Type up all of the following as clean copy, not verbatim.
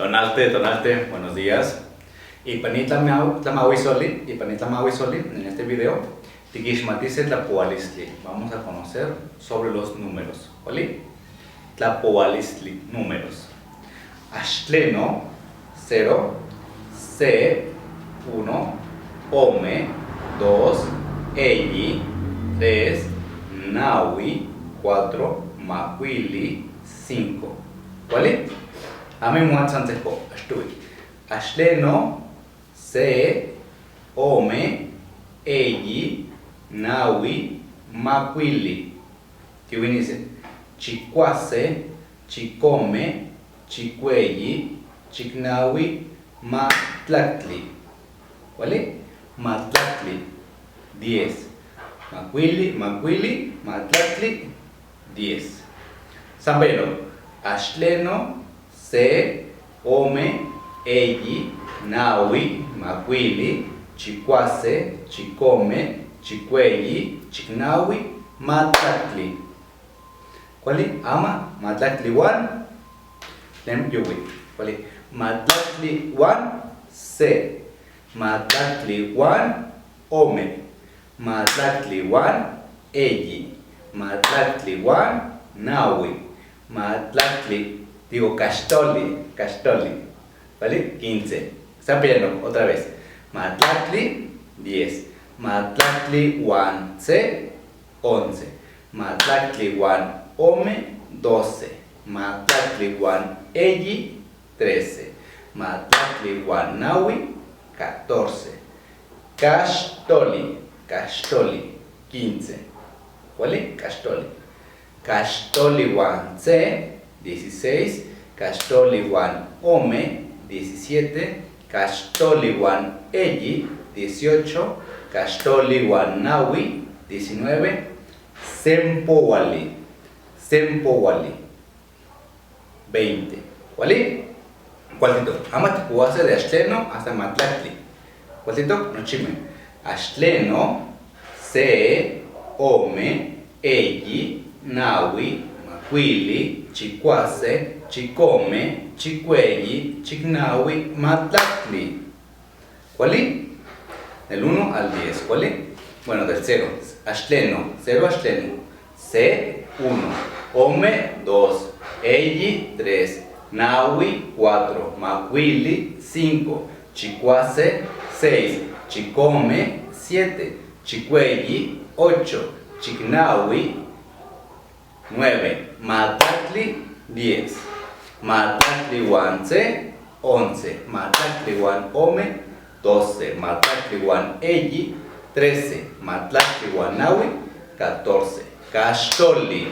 Tonalte, tonalte, buenos días. Ipan ni tlamahuisoli, ipan ni tlamahuisoli, en este video, tiquixmatise tlapoalistli. Vamos a conocer sobre los números, ¿vale? Tlapoalistli, números. Axtleno, 0, se, 1, ome, 2, eyi, 3, nahui, 4, macuili, 5. ¿Vale? Ame muatzantzejo, axtui. Axtleno, se, ome, eyi, nahui, macuili. Tiuinice. Chicuase, chicome, chicueyi, chicnahui, matlactli. ¿Vale? Matlactli, 10. Macuili, macuili, matlactli, 10. San Pedro, axtleno, se, ome, eyi, nahui, macuili, chicuase, chicome, chicueyi, chicnahui, matlactli. ¿Cuál? Ama, matlactli huan, tlen yohui. ¿Cuál? Matlactli huan, se. Matlactli huan, ome. Matlactli huan, eyi. Matlactli huan, nahui. Matlactli, digo, caxtoli, caxtoli. ¿Vale? 15. Está pidiendo otra vez. Matlactli, 10. Matlactli huan, se, 11. Matlactli huan, ome, 12. Matlactli huan, eyi, 13. Matlactli huan, nahui, 14. Caxtoli, caxtoli, 15. ¿Cuál? Caxtoli. Caxtoli huan, se, 16. Caxtoli huan, ome, 17. Caxtoli huan, eyi, 18. Caxtoli huan, nahui, 19. Sempohuali, sempohuali, 20. ¿Cuál? ¿Cuáltito? Ama ticuase de axtleno hasta matlactli. ¿Cuáltito? Nochime. Axtleno, se, ome, eyi, nahui, macuili, chicuase, chicome, chicueyi, chicnahui, matlactli. ¿Cuál? Del 1 al 10. ¿Cuál? Bueno, del 0. Axtleno, 0 axtleno. Se, 1. Ome, 2. Eyi, 3. Nahui, 4. Macuili, 5. Chicuase, 6. Chicome, 7. Chicueyi, 8. Chicnahui, 9. Matlactli, 10. Matlactli huan se, 11. Matlactli huan ome, 12. Matlactli huan eyi, 13. Matlactli huan nahui, 14. Caxtoli,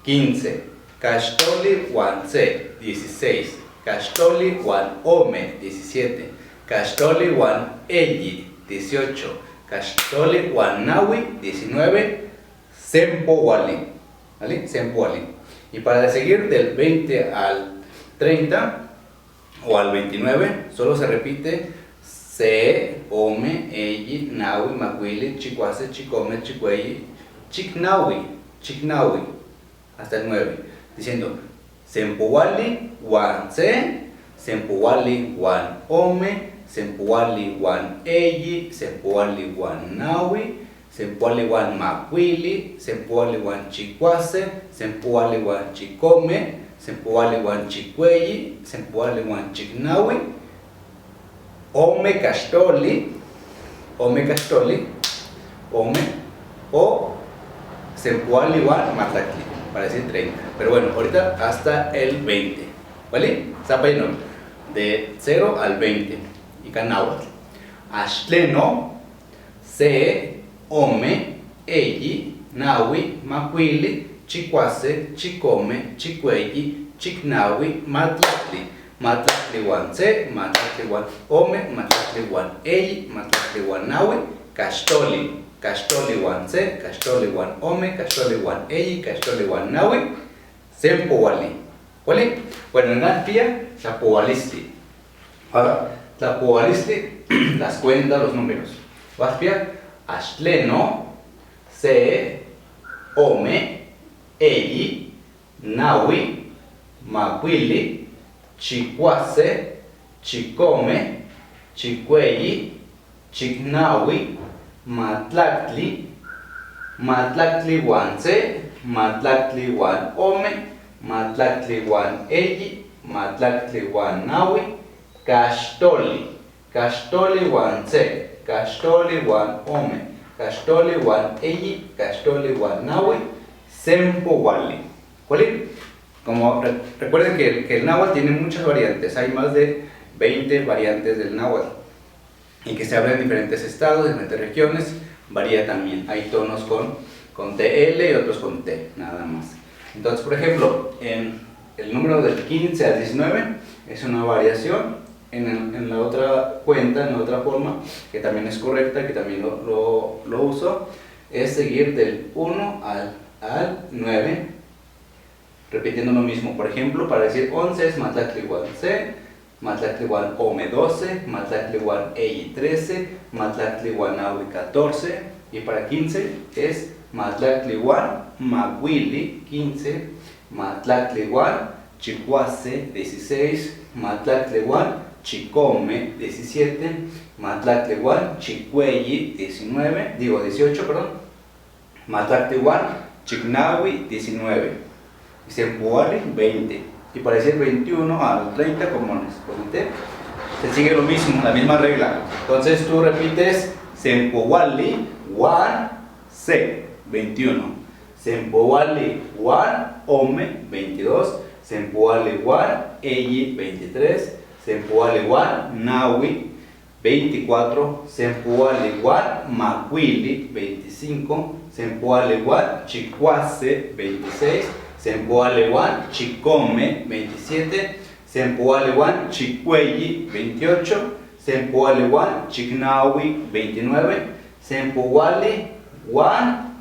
15. Caxtoli huan se, 16. Caxtoli huan ome, 17. Caxtoli huan eyi, 18. Caxtoli huan nahui, 19. Sempohuali, ¿vale? Sempohuali. Y para seguir del 20 al 30 o al 29, solo se repite se, ome, eyi, nahui, macuili, chicuase, chicome, chicueyi, chicnahui, chicnahui, hasta el 9, diciendo sempohuali huan se, sempohuali huan ome, sempohuali huan eyi, sempohuali huan nahui, sempohuali huan macuili, sempohuali huan chicuase, sempohuali huan chicome, sempohuali huan chicueyi, sempohuali huan chicnahui, ome caxtoli, ome caxtoli, ome, o sempohuali huan matlactli, para decir 30. Pero bueno, ahorita hasta el 20, ¿vale? Zapayno, de 0 al 20. Y náhuatl. Axtleno, se, ome, eyi, nahui, macuili, chicuase, chicome, chicueyi, chicnahui, matlactli. Matlactli huan se, matlactli huan ome, matlactli huan eyi, matlactli huan nahui, caxtoli. Caxtoli huan se, caxtoli huan ome, caxtoli huan eyi, caxtoli huan nahui, sempohuali. ¿Cuál? Bueno, en Alpia, tlapohualistli. Ahora, tlapohualistli, las cuentas, los números. Huaspia, axtleno, se, ome, eyi, nahui, macuili, Chicuase, chicome, chicueyi, chicnahui, matlactli, matlactli huan se, matlactli huan ome, matlactli huan eyi, matlactli huan nahui, caxtoli, caxtoli huan se, caxtoli huan ome, caxtoli huan eyi, caxtoli huan nahui, sempohuali. ¿Cuál? Como recuerden que el náhuatl tiene muchas variantes, hay más de 20 variantes del náhuatl y que se habla en diferentes estados, en diferentes regiones, varía también. Hay tonos con TL y otros con T, nada más. Entonces, por ejemplo, en el número del 15 al 19 es una variación. En la otra cuenta, en la otra forma, que también es correcta, que también lo uso, es seguir del 1 al 9, repitiendo lo mismo. Por ejemplo, para decir 11 es matlactli huan se, matlactli huan ome 12, matlactli huan eyi 13, matlactli huan nahui 14, y para 15 es matlactli huan macuili 15, matlactli huan chicuase 16, matlactli huan chicome 17, matlactli huan chicueyi 19, digo 18, perdón, matlactli huan chicnahui 19, y sempohuali 20. Y para decir 21 al 30, como les comenté, se sigue lo mismo, la misma regla. Entonces tú repites sempohuali huan se 21, sempohuali huan ome 22, sempohuali huan eyi 23, sempohuali huan nahui 24, sempohuali huan macuili 25, sempohuali huan chicuase 26, sempohuali huan chicome 27, sempohuali huan chicueyi 28, sempohuali huan chicnahui 29, sempohuali huan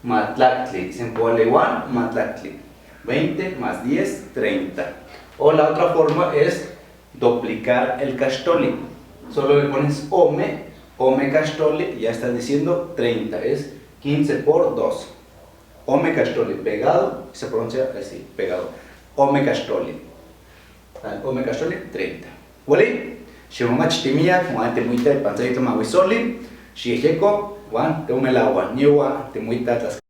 matlactli, sempohuali huan matlactli, 20 más 10, 30. O la otra forma es duplicar el caxtoli. Solo le pones ome, ome caxtoli, y ya estás diciendo 30, es 15 por 2. Ome caxtoli, pegado, se pronuncia así, pegado. Ome caxtoli. Ome caxtoli, 30. ¿Huele? Ximomachtimiac, huan temuita ipan se mahuisoli, xiejeko, huan teomelahua, niua, temuita tlaxcali.